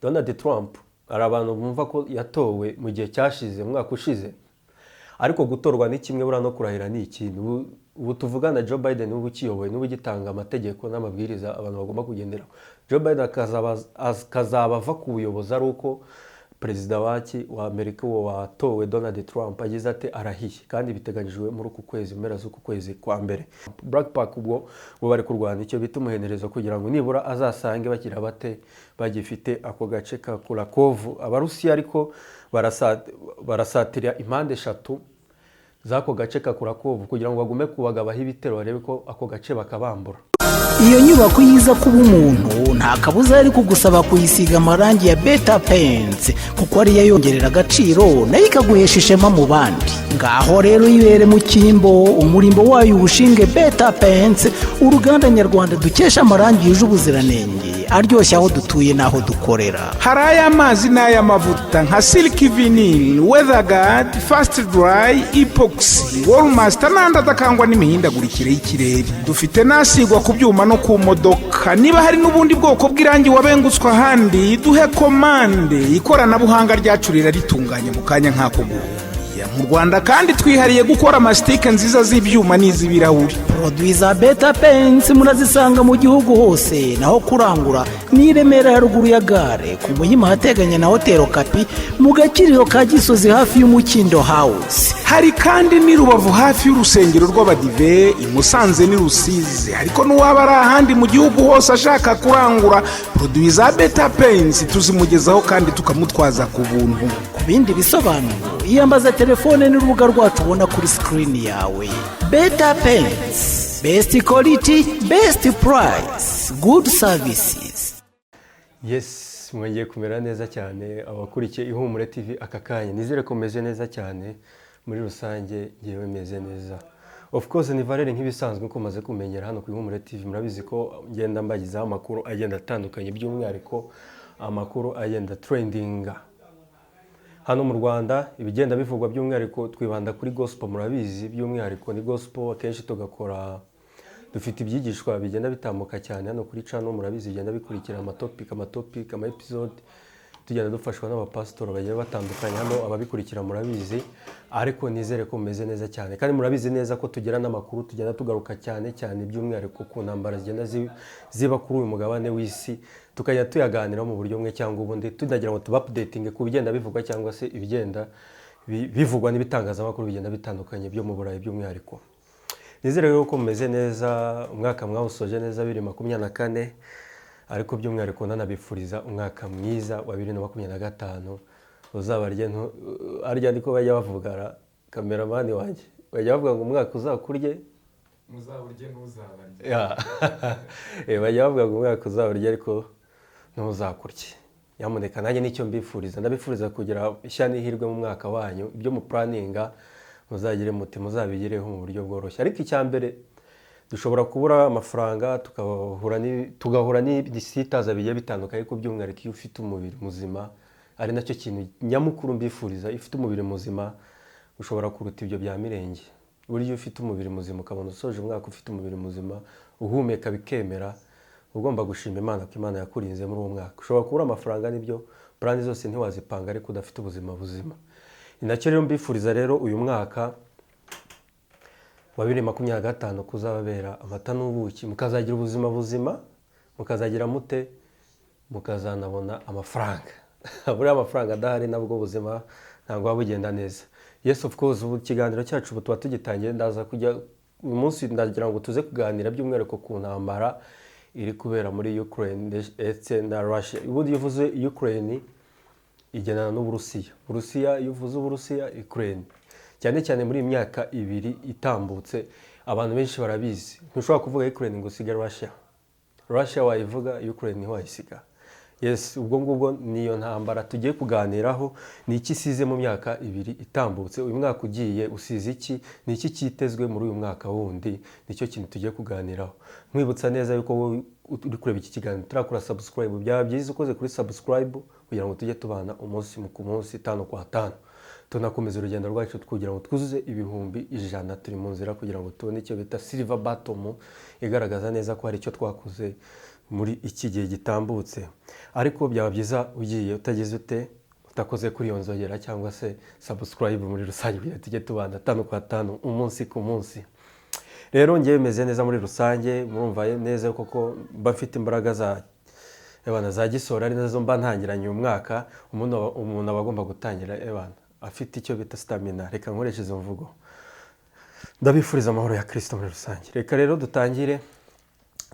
Donald Trump, hari abantu bumva ko yatowe mu gihe cyashize, mu mwaka ushize, ariko gutorwa ni kimwe, buriya no kurahira ni ikindi. Ubu tuvugana, Joe Biden niwe ukiyoboye, niwe ugitanga amategeko n'amabwiriza abantu bagomba kugenderaho. Joe Biden akazaba ava ku buyobozi ari uko perezida wa Amerika, uwo watowe Donald Trump, agize ate? Arahiye, kandi biteganyijwe muri uku kwezi, mpera z'uku kwezi kwa mbere. Black Pac ubwo bo bari kurwana icyo bita umuhenerezo kugira ngo nibura azasange bagira bate? Bagifite ako gace ka Kurakovu. Abarusiya ariko barasatira impande eshatu z'ako gace ka Kurakovu kugira ngo bagume kubagabaho ibitero, barebe ko ako gace bakabambura. Iyo nyubako yiza kuba umuntu, nta kabuza yari kugusaba kuyisiga amarangi ya Beta Paints, kuko ariyo yongerera agaciro, nayo ikaguhesha ishema mu bandi. Ngaho rero yibere mu cyimbo, umurimbo wayo uwushinge Beta Paints, uruganda nyarwanda dukesha amarangi yuje ubuziranenge, aryoshye aho dutuye n'aho dukorera. Hari ay'amazi n'ay'amavuta nka silk vinyl, weatherguard, fast dry, epoxy, wallmaster n'andi adakangwa n'imihindagurikire y'ikirere. Dufite n'asigwa ku byuma no ku modoka. Niba hari n'ubundi bwoko bw'irangi wabengutswe ahandi, duhe komande, ikoranabuhanga ryacu riraritunganya mu kanya nk'ako guhumbya. Mu Rwanda kandi twihariye gukora amasitike nziza z'ibyuma n'iz'ibirahuri. Produits za Beta Paints murazisanga mu gihugu hose. Naho kurangura ni i Remera, haruguru ya gare, ku Muhima ahateganye na Hoteli Kapi, mu Gakiriro ka Gisozi, hafi y'Umukindo House. Hari kandi n'i Rubavu, hafi y'urusengero rw'Abadive, i Musanze n'i Rusizi. Ariko n'uwaba ari ahandi mu gihugu hose ashaka kurangura produits za Beta Paints, tuzimugezaho kandi tukamutwaza ku buntu. Ku bindi bisobanuro, iyambaza telefone n'urubuga rwacu ubona kuri screen yawe. Beta Paints, best quality, best price, good services. Yes, mwongeye kumera neza cyane, abakurikiye Ihumure TV aka kanya. Nizere ko meze neza cyane muri rusange, ngewe meze neza. Of course ni Valere nk'ibisanzwe, uko maze kumenyera hano ku Ihumure TV. Murabizi ko ngenda mbagezaho amakuru agenda atandukanye, by'umwihariko amakuru agenda trendinga hano mu Rwanda, ibigenda bivugwa. By'umwihariko twibanda kuri gospel, murabizi, by'umwihariko ni gospel. Akenshi tugakora, dufite ibyigishwa bigenda bitambuka cyane hano kuri channel, murabizi, bigenda bikurikira amatopic, ama episode, tugenda dufashwa n'abapasitori bagiye batandukanye hano. Ababikurikira murabizi. Ariko nizere ko mumeze neza cyane, kandi murabizi neza ko tugira n'amakuru tugenda tugaruka cyane cyane, by'umwihariko ku ntambara zigenda ziba kuri uyu mugabane w'isi, tukajya tuyaganiraho mu buryo bumwe cyangwa ubundi, tunagira ngo tuba updating ku bigenda bivugwa cyangwa se ibigenda bivugwa n'ibitangazamakuru bigenda bitandukanye byo mu Burayi by'umwihariko. Nizere rero ko mumeze neza, umwaka mwawusoje neza 2024, ariko by'umwihariko nanabifuriza umwaka mwiza wa 2025. Uzabarye arya, niko bajya bavuga, cameraman wanjye, bajya bavuga ngo umwaka uzakurye. Muzawurye ntuzabarye. Ya. Bajya bavuga ngo umwaka uzabarye ariko ntuzakurye. Nyamuneka nanjye nicyo mbifuriza, ndabifuriza kugira ishya n'ihirwe mu mwaka wanyu. Ibyo muplanninga muzagire muti muzabigireho mu buryo bworoshye. Ariko icya mbere, dushobora kubura amafaranga, tugahura n'ibisitaza bigiye bitandukanye, ariko by'umwihariko iyo ufite umubiri muzima, ari nacyo kintu nyamukuru mbifuriza. Iyo ufite umubiri muzima ushobora kuruta ibyo bya mirenge. Burya iyo ufite umubiri muzima, ukabona usoje umwaka ufite umubiri muzima, uhumeka bikemera, ugomba gushima Imana ko Imana yakurinze muri uwo mwaka. Ushobora kubura amafaranga, nibyo, plan zose ntiwazipanga, ariko udafite ubuzima buzima. Ni nacyo rero mbifuriza rero uyu mwaka wa 2025 kuzababera amata n'ubuki, mukazagira ubuzima buzima, mukazagira mute, mukazanabona amafaranga. Buriya amafaranga adahari nabwo ubuzima ntabwo buba bugenda neza. Yes, of course, ubu ikiganiro cyacu ubu tuba tugitangiye. Ndaza kujya uyu munsi, ndagira ngo tuze kuganira by'umwihariko ku ntambara iri kubera muri Ukraine ndetse na Russia. Ubundi iyo uvuze Ukraine igendana n'Uburusiya, Uburusiya, iyo uvuze Uburusiya, Ukraine. Cyane cyane muri iyi myaka 2 itambutse, abantu benshi barabizi, ntushobora kuvuga Ukraine ngo usige Russia, Russia wayivuga, Ukraine ntiwayisiga. Yes, ubwo ngubwo niyo ntambara tugiye kuganiraho. Ni iki isize mu myaka 2 itambutse? Uyu mwaka ugiye usize iki? Ni iki cyitezwe muri uyu mwaka wundi? Nicyo kintu tugiye kuganiraho. Nkwibutsa neza yuko wowe uri kureba iki kiganiro turakora subscribe, byaba byiza ukoze kuri subscribe kugira ngo tujye tubana umunsi ku munsi, tanu kwa tanu. Tunakomeza urugendo rwacu kugira ngo twuzuze 100,000. Turi mu nzira kugira ngo tubone icyo bita silver button, igaragaza neza ko hari icyo twakoze. Muri iki gihe gitambutse, ariko byaba byiza ugiye utagize ute, utakoze kuri iyo nzogera cyangwa se subscribe muri rusange, kugira tujye tubana tanu kwa tanu, umunsi ku munsi. Rero ngewe meze neza muri rusange, murumva neza koko mba mfite imbaraga za ebana za gisora, ari nazo mba ntangiranye uyu mwaka. Umuntu aba agomba gutangira ebana afite icyo bita stamina. Reka nkoreshe izo mvugo. Ndabifuriza amahoro ya Kirisito muri rusange. Reka rero dutangire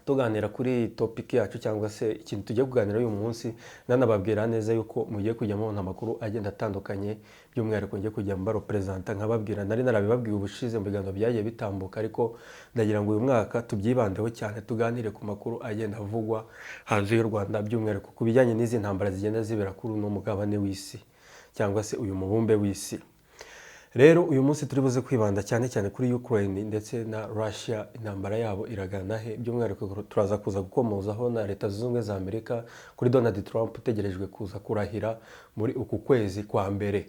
tuganira kuri topic yacu cyangwa se ikintu tugiye kuganira uyu munsi. Nanababwira neza yuko mugiye kujya mubona amakuru agenda atandukanye, by'umwihariko ngiye kujya mbarepresenta nkababwira. Nari narabibabwiye ubushize mu biganiro byagiye bitambuka, ariko ndagira ngo uyu mwaka tubyibandeho cyane, tuganire ku makuru agenda avugwa hanze y'u Rwanda, by'umwihariko ku bijyanye n'izi ntambara zigenda zibera kuri uno mugabane w'isi cyangwa se uyu mubumbe w'isi. Rero uyu munsi turi buze kwibanda cyane cyane kuri Ukraine ndetse na Russia. Intambara yabo iragana he? By'umwihariko turaza kuza gukomozaho na Leta Zunze Ubumwe za Amerika, kuri Donald Trump utegerejwe kuza kurahira muri uku kwezi kwa mbere,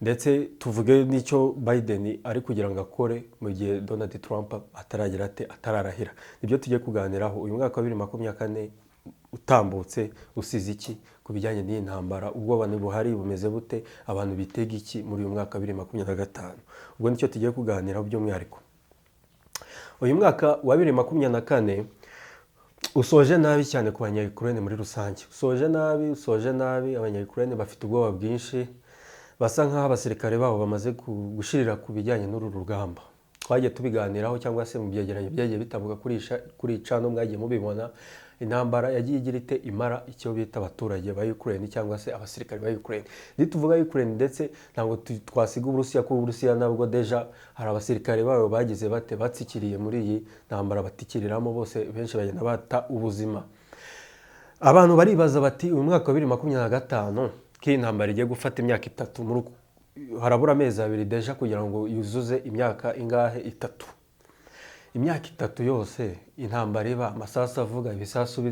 ndetse tuvuge n'icyo Biden ari kugira ngo akore mu gihe Donald Trump ataragira ate, atararahira. Nibyo tugiye kuganiraho. Uyu mwaka wa 2024 utambutse usize iki ku bijyanye n'iyi ntambara? Ubwoba buhari bumeze bute? Abantu bitega iki muri uyu mwaka wa 2025? Ubwo nicyo tugiye kuganiraho by'umwihariko. Uyu mwaka wa 2024 usoje nabi cyane ku Banya-Ukraine muri rusange. Usoje nabi, usoje nabi. Abanya-Ukraine bafite ubwoba bwinshi, basa nk'aho abasirikare babo bamaze gushirira ku bijyanye n'uru rugamba. Twagiye tubiganiraho cyangwa se mu byegeranyo byagiye bitambuka kuri channel, mwagiye mubibona. Intambara yagiye igira ite, imara icyo bita abaturage ba Ukraine cyangwa se abasirikare ba Ukraine. Nituvuga Ukraine ndetse ntabwo twasiga Uburusiya, kuko Uburusiya nabwo déjà hari abasirikare babo bagize bate, batsikiriye muri iyi ntambara, batikiriramo bose, benshi bagenda bata ubuzima. Abantu baribaza bati: uyu mwaka wa 2025 ko iyi ntambara igiye gufata imyaka 3, harabura amezi 2 déjà kugira ngo yuzuze imyaka ingahe? 3. Imyaka 3 yose intambara iba, amasasu avuga, ibisasu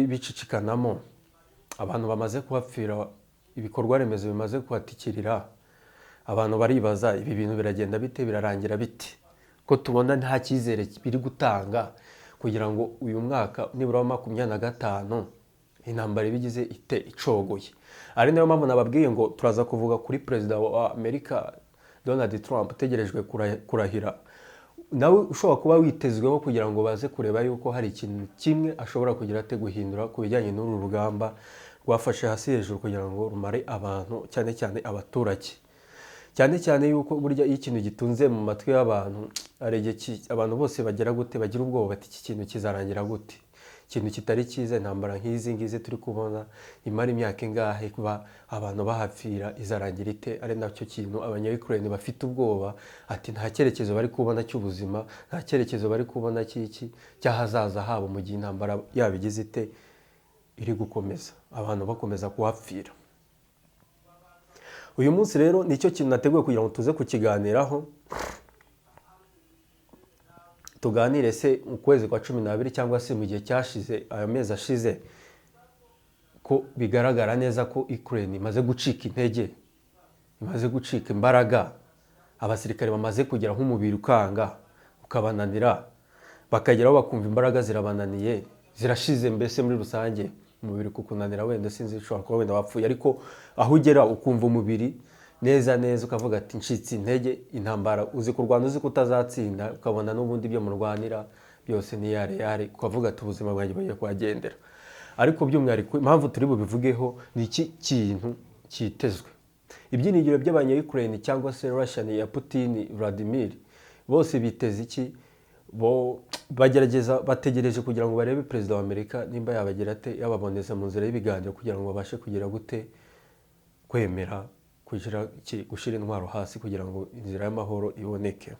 bicicikanamo, abantu bamaze kuhapfira, ibikorwa remezo bimaze kuhatikirira. Abantu baribaza: ibi bintu biragenda bite, birarangira bite, ko tubona nta cyizere biri gutanga kugira ngo uyu mwaka nibura wa 25 intambara ibigize ite, icogoye? Ari nayo mpamvu nababwiye ngo turaza kuvuga kuri perezida wa Amerika Donald Trump utegerejwe kurahira, nawe ushobora kuba witezweho kugira ngo baze kureba yuko hari ikintu kimwe ashobora kugira ate, guhindura ku bijyanye n'uru rugamba rwafashe hasi hejuru kugira ngo rumare abantu, cyane cyane abaturage. Cyane cyane yuko burya iyo ikintu gitunze mu matwi y'abantu, hari igihe abantu bose bagira gute, bagira ubwoba bati: iki kintu kizarangira gute? Ikintu kitari cyiza, intambara nk'izi ngizi turi kubona imara imyaka ingahe kuba abantu bahapfira, izarangira ite? Ari nacyo kintu Abanya-Ukraine bafite ubwoba, ati nta cyerekezo bari kubona cy'ubuzima, nta cyerekezo bari kubona cy'iki, cy'ahazaza habo, mu gihe intambara yabo igize ite, iri gukomeza, abantu bakomeza kuhapfira. Uyu munsi rero nicyo kintu nateguye kugira ngo tuze kukiganiraho, tuganire se mu kwezi kwa 12 cyangwa se mu gihe cyashize, ayo mezi ashize, ko bigaragara neza ko Ukraine imaze gucika intege, imaze gucika imbaraga, abasirikare bamaze kugera nk'umubiri ukanga ukabananira, bakageraho bakumva imbaraga zirabananiye, zirashize. Mbese muri rusange umubiri kukunanira, wenda sinzi, ushobora kuba wenda wapfuye, ariko aho ugera ukumva umubiri neza neza ukavuga ati: ncitse intege. Intambara uzi kurwana, uzi ko utazatsinda, ukabona n'ubundi ibyo murwanira byose ni yare yare, ukavuga ati: ubuzima bwanjye bugiye kuhagendera. Ariko by'umwihariko impamvu turi bubivugeho ni iki kintu cyitezwe. Ibyiringiro by'Abanya-Ukraine cyangwa se Russian ya Putin Vladimir, bose biteze iki? Bo bagerageza, bategereje kugira ngo barebe perezida wa Amerika nimba yabagira ate, yababoneza mu nzira y'ibiganiro, kugira ngo babashe kugira gute, kwemera kugira iki, gushyira intwaro hasi kugira ngo inzira y'amahoro iboneke.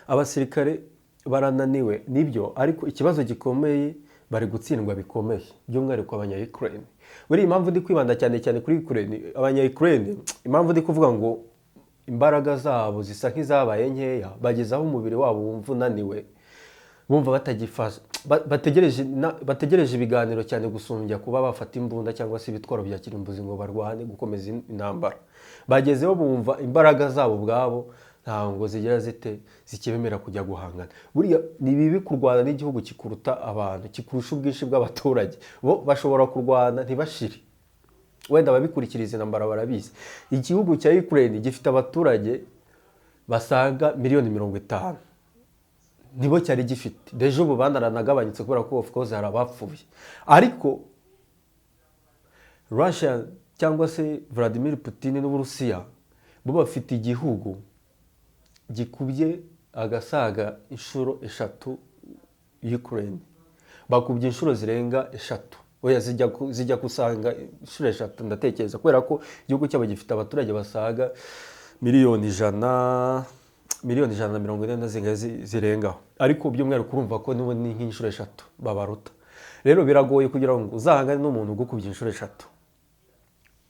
Abasirikare barananiwe nibyo, ariko ikibazo gikomeye, bari gutsindwa bikomeye, by'umwihariko Abanya-Ukraine. Buriya impamvu ndi kwibanda cyane cyane kuri Ukraine, Abanya-Ukraine, impamvu ndi kuvuga ngo imbaraga zabo zisa nk'izabaye nkeya, bageze aho umubiri wabo wumva unaniwe, bumva batagifasha, bategereje ibiganiro cyane gusumbya kuba bafata imbunda cyangwa se ibitwaro bya kirimbuzi ngo barwane gukomeza intambara. Bagezeho bumva imbaraga zabo ubwabo Ntabwo zigira zite zikibemera kujya guhangana. Buriya ni bibi kurwana n'igihugu kikuruta abantu, kikurusha ubwinshi bw'abaturage. Bo bashobora kurwana ntibashire. Wenda ababikurikira izi ntambara barabizi. Igihugu cya Ukraine gifite abaturage basaga miliyoni 50, nibo cyari gifite. Déjà ubu banaranagabanyutse kubera ko, of course, hari abapfuye. Ariko Russia cyangwa se Vladimir Putin n'Uburusiya, bo bafite igihugu gikubye agasaga inshuro eshatu Ukraine. Bakubye inshuro zirenga eshatu, oya, zijya gusanga inshuro eshatu ndatekereza, kubera ko igihugu cyabo gifite abaturage basaga miliyoni 100, miliyoni 140 na zingahe zirengaho. Ariko by'umwihariko urumva ko n'ubu ni nk'inshuro eshatu babaruta. Rero biragoye kugira ngo uzahangane n'umuntu ugukubye inshuro eshatu.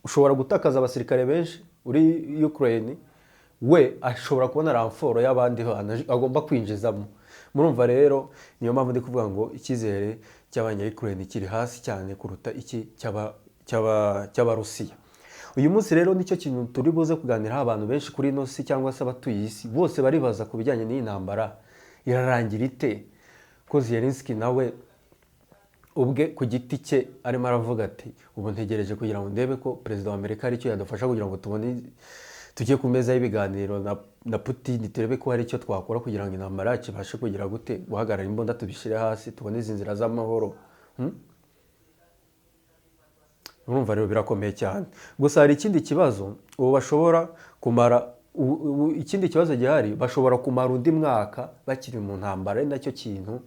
Ushobora gutakaza abasirikare benshi uri Ukraine, we ashobora kubona renfort y'abandi bantu agomba kwinjizamo. Murumva rero, niyo mpamvu ndi kuvuga ngo icyizere cy'abanya Ukraine kiri hasi cyane kuruta iki cy'Abarusiya. Uyu munsi rero nicyo kintu turi buze kuganiraho. Abantu benshi kuri ino si cyangwa se abatuye isi bose baribaza ku bijyanye n'iyi ntambara, irarangira ite, ko Zelensky nawe ubwe ku giti cye arimo aravuga ati: "Ubu ntegereje kugira ngo ndebe ko perezida wa Amerika hari icyo yadufasha kugira ngo tubone tujye ku meza y'ibiganiro na Putin, turebe ko hari icyo twakora kugira ngo intambara yacu ibashe kugira gute, guhagarara, imbunda tubishyire hasi, tubone izi nzira z'amahoro." Urumva rero birakomeye cyane. Gusa hari ikindi kibazo ubu bashobora kumara ikindi kibazo gihari, bashobora kumara undi mwaka bakiri mu ntambara, ari nacyo kintu,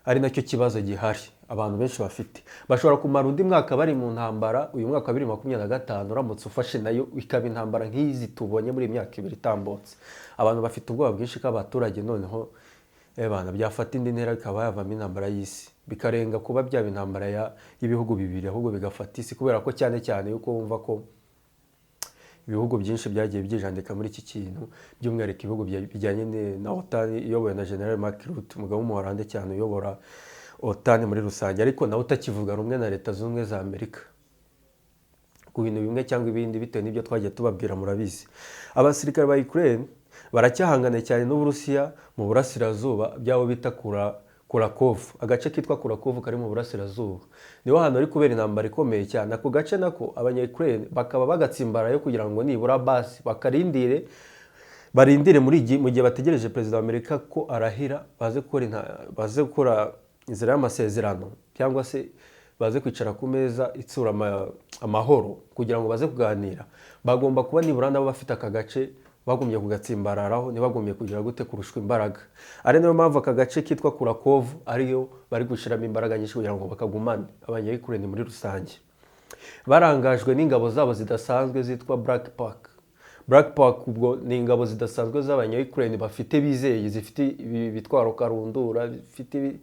ari nacyo kibazo gihari abantu benshi bafite. Bashobora kumara undi mwaka bari mu ntambara. Uyu mwaka wa 2025 uramutse ufashe nayo ikaba intambara nk'izi tubonye muri iyi myaka 2 itambutse, abantu bafite ubwoba bwinshi ko abaturage noneho ebana byafata indi ntera, bikaba yavamo intambara y'isi, bikarenga kuba byaba intambara y'ibihugu bibiri, ahubwo bigafata isi, kubera ko cyane cyane yuko wumva ko ibihugu byinshi byagiye byijandika muri iki kintu, by'umwihariko ibihugu bijyanye na OTAN iyobowe na General Mark Rutte, umugabo w'Umuholande cyane uyobora OTAN muri rusange, ariko nawe utakivuga rumwe na Leta Zunze Ubumwe za Amerika ku bintu bimwe cyangwa ibindi, bitewe n'ibyo twagiye tubabwira, murabizi. Abasirikare ba Ukraine baracyahangana cyane n'Uburusiya mu burasirazuba by'aho bita Kurakhove. Agace kitwa Kurakhove kari mu burasirazuba niho hantu hari kubera intambara ikomeye cyane. Ako gace nako abanya-Ukraine bakaba bagatsimbarayo kugira ngo nibura basi bakarindire, barindire mu gihe bategereje perezida wa Amerika ko arahira, baze gukora inzira y'amasezerano cyangwa se baze kwicara ku meza itsura amahoro kugira ngo baze kuganira. Bagomba kuba nibura nabo bafite aka gace, bagumye kugatsimbararaho, ntibagumye kugira gute, kurushwa imbaraga. Ari nayo mpamvu aka gace kitwa Kurakhove ariyo bari gushyiramo imbaraga nyinshi kugira ngo bakagumane. Abanya-Ukraine muri rusange barangajwe n'ingabo zabo zidasanzwe zitwa Black Pack. Black Pack ubwo ni ingabo zidasanzwe z'abanya-Ukraine bafite, bizeye, zifite ibitwaro karundura, bifite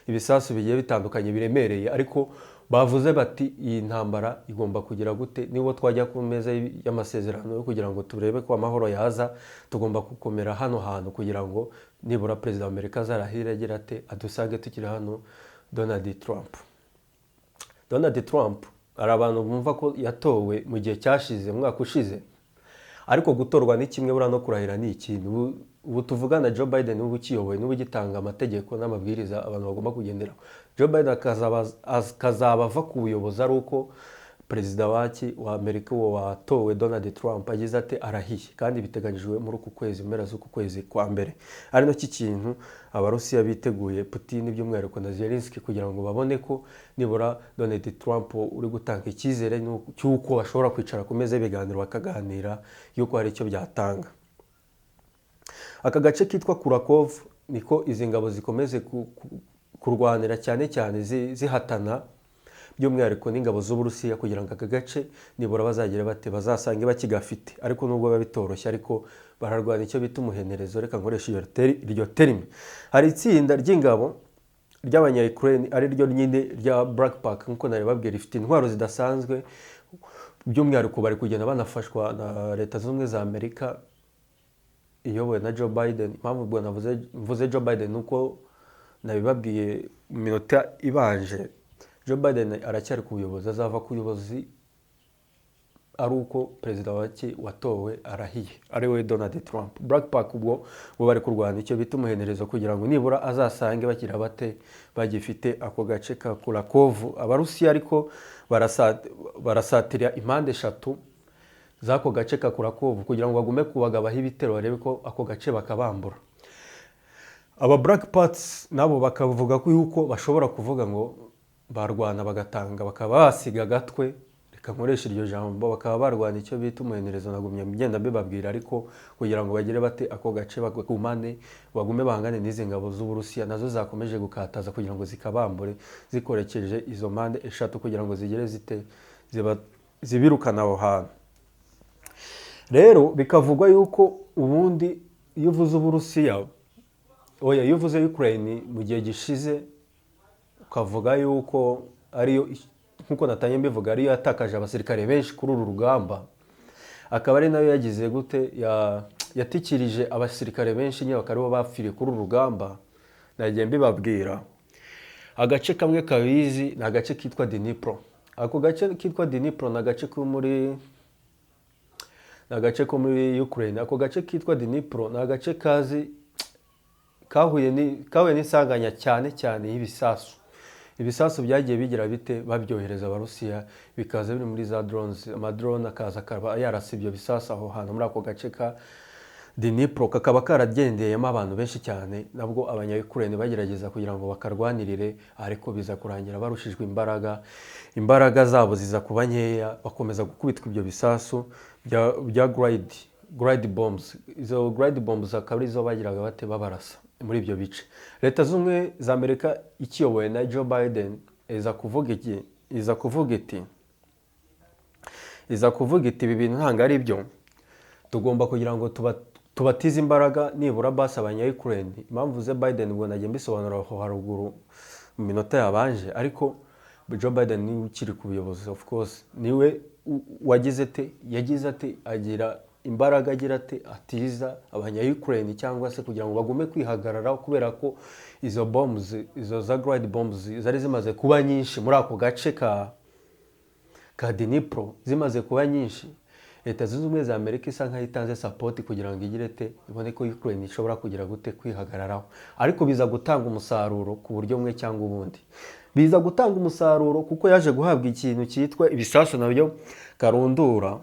ibisasu bigiye bitandukanye biremereye. Ariko bavuze bati: "Iyi ntambara igomba kugira gute? Niba twajya ku meza y'amasezerano yo kugira ngo turebe ko amahoro yaza, tugomba gukomera hano hantu kugira ngo nibura perezida wa Amerika azarahire agira ate, adusange tukiri hano." Donald Trump, Donald Trump, hari abantu bumva ko yatowe mu gihe cyashize, mu mwaka ushize, ariko gutorwa ni kimwe, buriya no kurahira ni ikindi. Ubu tuvugana Joe Biden niwe ukiyoboye, niwe ugitanga amategeko n'amabwiriza abantu bagomba kugenderaho. Joe Biden akazaba ava ku buyobozi ari uko perezida wa Amerika, uwo watowe Donald Trump, agize ate, arahiye, kandi biteganyijwe muri uku kwezi, mu mpera z'uku kwezi kwa mbere. Ari nacyo kintu Abarusiya biteguye, Putin by'umwihariko na Zelensky, kugira ngo babone ko nibura Donald Trump uri gutanga icyizere cy'uko bashobora kwicara ku meza y'ibiganiro bakaganira, y'uko hari icyo byatanga. Aka gace kitwa Kurakhove niko izi ngabo zikomeze kurwanira cyane cyane, zihatana by'umwihariko n'ingabo z'Uburusiya, kugira ngo aka gace nibura bazagere bate, bazasange bakigafite. Ariko nubwo biba bitoroshye, ariko bararwana icyo bita umuhenerezo, reka nkoresha iryo terme. Hari itsinda ry'ingabo ry'abanya-Ukraine ari ryo nyine rya Black Pack nk'uko nari babwiye, rifite intwaro zidasanzwe. By'umwihariko bari kugenda banafashwa na Leta Zunze Ubumwe za Amerika iyobowe na Joe Biden. Impamvu ubwo mvuze Joe Biden ni uko nabibabwiye mu minota ibanje, Joe Biden aracyari ku buyobozi, azava ku buyobozi ari uko perezida watowe arahiye, ari we Donald Trump. Black Pack ubwo bo bari kurwana icyo bita umuhenerezo kugira ngo nibura azasange bakira bate bagifite ako gace ka Kurakovu. Abarusiya ariko barasatira impande eshatu z'ako gace ka Kurakovu kugira ngo bagume kubagabaho ibitero, barebe ko ako gace bakabambura. Aba Black Packs nabo bakavuga ko yuko bashobora kuvuga ngo barwana bagatanga, bakaba basiga agatwe, reka nkoresha iryo jambo, bakaba barwana icyo bita umuhenerezo. Nagumye ngenda mbibabwira, ariko kugira ngo bagire bate ako gace bagumane, bagume bahangane n'izi ngabo z'Uburusiya nazo zakomeje gukataza kugira ngo zikabambure zikorekeje izo mpande eshatu, kugira ngo zigere zite zibirukana aho hantu. Rero bikavugwa yuko ubundi iyo uvuze Uburusiya, oya, iyo uvuze Ukraine mu gihe gishize, ukavuga yuko ariyo, nkuko natangiye mbivuga, ariyo yatakaje abasirikare benshi kuri uru rugamba, akaba ari nayo yagize gute yatikirije abasirikare benshi nyine, bakaba aribo bapfiriye kuri uru rugamba. Nagiye mbibabwira, agace kamwe kabizi ni agace kitwa Dnipro. Ako gace kitwa Dnipro ni agace ko muri Ukraine. Ako gace kitwa Dnipro ni agace kazi kahuye n'isanganya cyane cyane y'ibisasu. Ibisasu byagiye bigira bite, babyohereza Abarusiya, bikaza biri muri za drones, amadrone akaza akaba yarasa ibyo bisasu aho hantu muri ako gace ka Dnipro, kakaba karagendeyemo abantu benshi cyane. Nabwo Abanya-Ukraine bagerageza kugira ngo bakarwanirire, ariko biza kurangira barushijwe imbaraga, imbaraga zabo ziza kuba nkeya, bakomeza gukubitwa ibyo bisasu bya glide bombs. Izo glide bombs akaba arizo bagiraga bate babarasa muri ibyo bice. Leta Zunze za Amerika ikiyobowe na Joe Biden iza kuvuga iki? Iza kuvuga iti: "Ibi bintu ntabwo ari byo, tugomba kugira ngo tubatize imbaraga nibura basi Abanya-Ukraine." Impamvu ze Biden ubwo nagiye mbisobanura aho haruguru mu minota yabanje, ariko Joe Biden niwe ukiri ku buyobozi, of course niwe wagize ate, yagize ate, agira imbaraga, agira ate, atiza Abanya-Ukraine cyangwa se kugira ngo bagume kwihagararaho, kubera ko izo bombs, izo za glide bombs zari zimaze kuba nyinshi muri ako gace ka Dnipro. Zimaze kuba nyinshi, Leta Zunze Ubumwe za Amerika isa nkaho itanze support kugira ngo igire te ibone ko Ukraine ishobora kugira gute kwihagararaho. Ariko biza gutanga umusaruro ku buryo bumwe cyangwa ubundi, biza gutanga umusaruro kuko yaje guhabwa ikintu cyitwa ibisasu nabyo karundura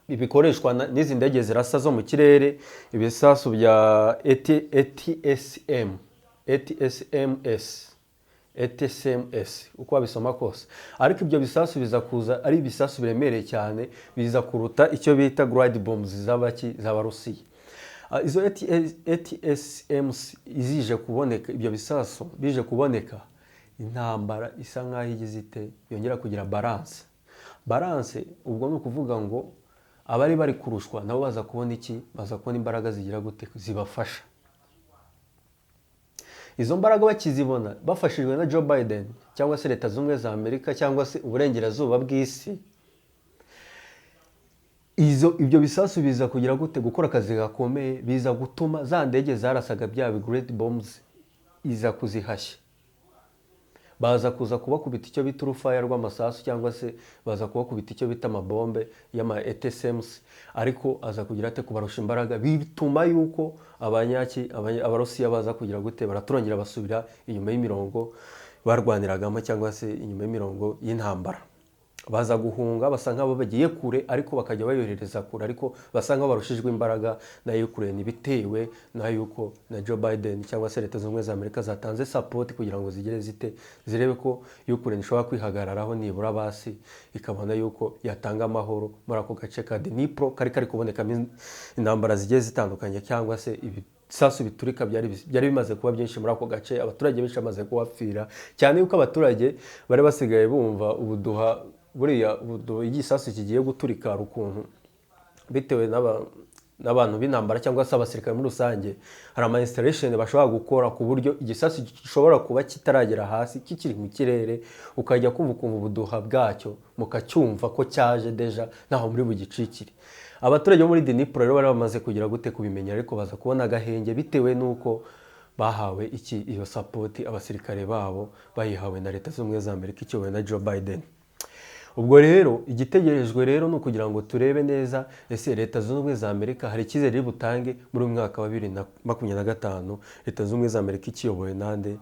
bikoreshwa n'izi ndege zirasa zo mu kirere, ibisasu bya ATSM, ATSMS, ATSMS, uko wabisoma kose. Ariko ibyo bisasu biza kuza ari ibisasu biremereye cyane, biza kuruta icyo bita glide bombs z'abaki z'Abarusiya. Izo ATSMS izije kuboneka, ibyo bisasu bije kuboneka, intambara isa nkaho igize ite, yongera kugira balance. Balance ubwo ni ukuvuga ngo abari bari kurushwa nabo baza kubona iki? Baza kubona imbaraga zigira gute, zibafasha. Izo mbaraga bakizibona, bafashijwe na Joe Biden cyangwa se Leta Zunze Ubumwe za Amerika cyangwa se uburengerazuba bw'isi, ibyo bisasu biza kugira gute, gukora akazi gakomeye, biza gutuma za ndege zarasaga bya glide bombs iza kuzihashya. Baza kuza kubakubita icyo bita urufaya rw'amasasu, cyangwa se baza kubakubita icyo bita amabombe y'ama ATSMs, ariko aza kugira ate, kubarusha imbaraga, bituma yuko Abarusiya baza kugira gute, baraturongera basubira inyuma y'imirongo barwaniragamo, cyangwa se inyuma y'imirongo y'intambara. Baza guhunga basa nk'abo bagiye kure, ariko bakajya bayohereza kure, ariko basa nk'aho barushijwe imbaraga na Ukraine, bitewe na yuko na Joe Biden cyangwa se Leta Zunze Ubumwe za Amerika zatanze support kugira ngo zigere zite, zirebe ko Ukraine ishobora kwihagararaho nibura basi, ikabona yuko yatanga amahoro muri ako gace ka Dnipro kari kubonekamo intambara zigiye zitandukanye, cyangwa se ibisasu biturika byari bimaze kuba byinshi muri ako gace, abaturage benshi bamaze kuhapfira cyane, yuko abaturage bari basigaye bumva ubuduha. Buriya ubuduha, igisasu kigiye guturika, hari ukuntu bitewe n'abantu b'intambara cyangwa se abasirikare muri rusange, hari ama installation bashobora gukora ku buryo igisasu gishobora kuba kitaragera hasi, kikiri mu kirere, ukajya kumva ukumva ubuduha bwacyo, mukacyumva ko cyaje déjà, ntaho muri bugicikire. Abaturage bo muri Dnipro rero bari bamaze kugira gute, kubimenya, ariko baza kubona agahenge bitewe n'uko bahawe iki, iyo support, abasirikare babo bayihawe na Leta Zunze Ubumwe za Amerika ikiyobowe na Joe Biden. Ubwo rero igitegerejwe rero ni ukugira ngo turebe neza ese Leta Zunze Ubumwe za Amerika hari icyizere iri butange muri uyu mwaka wa 2025. Leta Zunze Ubumwe za Amerika ikiyobowe nande?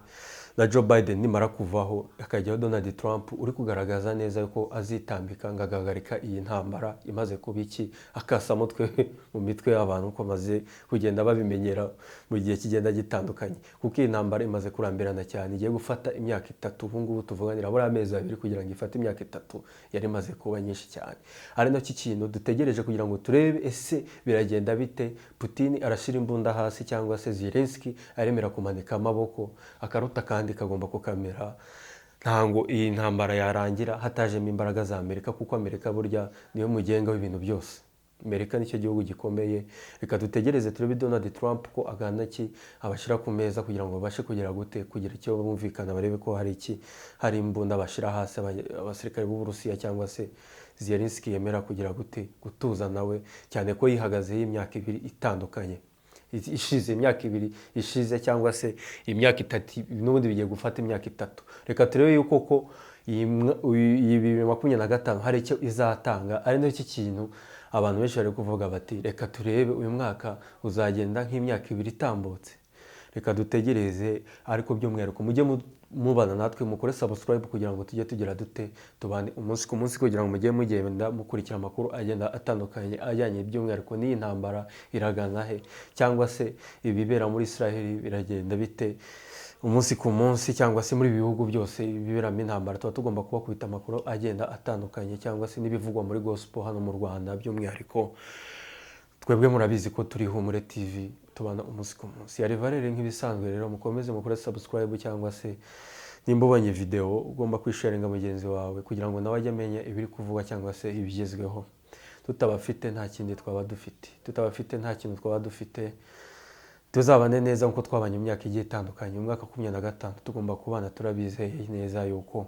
Na Joe Biden. Nimara kuvaho hakajyaho Donald Trump uri kugaragaza neza ko azitambika ngo agahagarika iyi ntambara imaze kuba iki akasamutwe mu mitwe y'abantu, uko bamaze kugenda babimenyera mu gihe kigenda gitandukanye, kuko iyi ntambara imaze kurambirana cyane, igiye gufata imyaka 3 ubu ngubu tuvuganira, buriya amezi 2 kugira ngo ifate imyaka 3 yari imaze kuba nyinshi cyane. Ari nacyo kintu dutegereje kugira ngo turebe ese biragenda bite, Putin arashyira imbunda hasi cyangwa se Zelensky aremera kumanika amaboko, akaruta kandi kagomba kukamera. Ntabwo iyi ntambara yarangira hatajemo imbaraga za Amerika, kuko Amerika burya niyo mugenga w'ibintu byose. Amerika nicyo gihugu gikomeye. Reka dutegereze turebe Donald Trump ko agana ki abashyira ku meza kugira ngo babashe kugira gute, kugira icyo bumvikana, barebe ko hari iki, hari imbunda bashyira hasi abasirikare b'Uburusiya, cyangwa se Zelensky yemera kugira gute, gutuza nawe, cyane ko yihagazeho imyaka 2 itandukanye ishize, imyaka 2 ishize cyangwa se imyaka 3, n'ubundi bigiye gufata imyaka 3. Reka turebe yuko ko iyi 2025 hari icyo izatanga. Ari nacyo kintu abantu benshi bari kuvuga bati reka turebe uyu mwaka uzagenda nk'imyaka 2 itambutse. Reka dutegereze, ariko by'umwihariko mujye mubana natwe, mukore subscribe kugira ngo tujye tugira dute, tubane umunsi ku munsi, kugira ngo mujye mugenda mukurikira amakuru agenda atandukanye ajyanye by'umwihariko n'iyi ntambara iragana he, cyangwa se ibibera muri Israel biragenda bite umunsi ku munsi, cyangwa se muri ibi bihugu byose biberamo intambara tuba tugomba kubakubita amakuru agenda atandukanye, cyangwa se n'ibivugwa muri gospel hano mu Rwanda by'umwihariko. Twebwe murabizi ko turi Humure TV, tubana umunsi ku munsi. Yari Valere nk'ibisanzwe. Rero mukomeze mukore subscribe, cyangwa se nimba ubonye video ugomba kwisharinga mugenzi wawe kugira ngo nawe ajye amenya ibiri kuvugwa cyangwa se ibigezweho. Tutabafite nta kindi twaba dufite, tutabafite nta kintu twaba dufite. Tuzabane neza nk'uko twabanye mu myaka igiye itandukanye. Mu mwaka 25 tugomba kubana, turabizeye neza yuko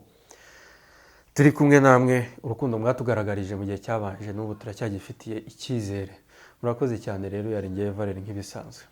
turi kumwe namwe. Urukundo mwatugaragarije mu gihe cyabanje n'ubu turacyagifitiye icyizere. Murakoze cyane. Rero yari ngewe Valere nk'ibisanzwe.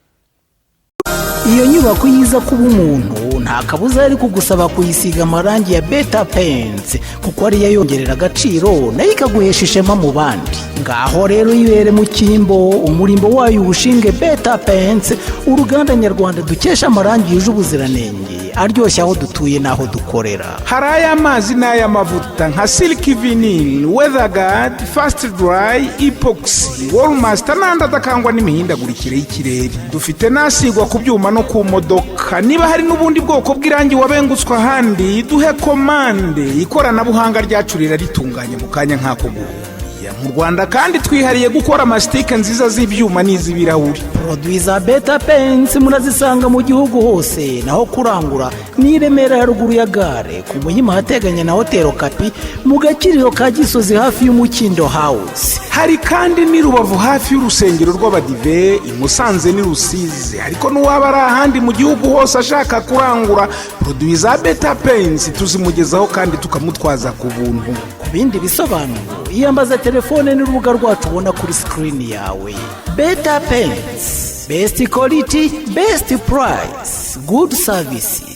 Iyo nyubako yiza kuba umuntu, nta kabuza yari kugusaba kuyisiga amarangi ya Beta Paints, kuko ariyo yongerera agaciro nayo ikaguhesha ishema mu bandi. Ngaho rero yibere mu cyimbo, umurimbo wayo uwushinge Beta Paints, uruganda nyarwanda dukesha amarangi yuje ubuziranenge, aryoshye aho dutuye n'aho dukorera. Hari ay'amazi n'ay'amavuta nka Silk Vinyl, Weatherguard, Fast Dry, Epoxy, Wallmaster n'andi adakangwa n'imihindagurikire y'ikirere. Dufite n'asigwa ku byuma no ku modoka. Niba hari n'ubundi bwoko bw'irangi wabengutswe ahandi, duhe komande, ikoranabuhanga ryacu riraritunganya mu kanya nk'ako guhuya. Mu Rwanda kandi twihariye gukora amasitike nziza z'ibyuma n'iz'ibirahuri. Produits za Beta Paints murazisanga mu gihugu hose. Naho kurangura ni i Remera ya ruguru ya gare, ku Muhima ahateganye na Hoteli Okapi, mu Gakiriro ka Gisozi hafi y'Umukindo House. Hari kandi n'i Rubavu hafi y'urusengero rw'Abadive, i Musanze n'i Rusizi. Ariko n'uwaba ari ahandi mu gihugu hose ashaka kurangura produits za Beta Paints, tuzimugezaho kandi tukamutwaza ku buntu. Ku bindi bisobanuro iyambaza telefone n'urubuga rwacu ubona kuri screen yawe. Beta Paints, best quality, best price, good services.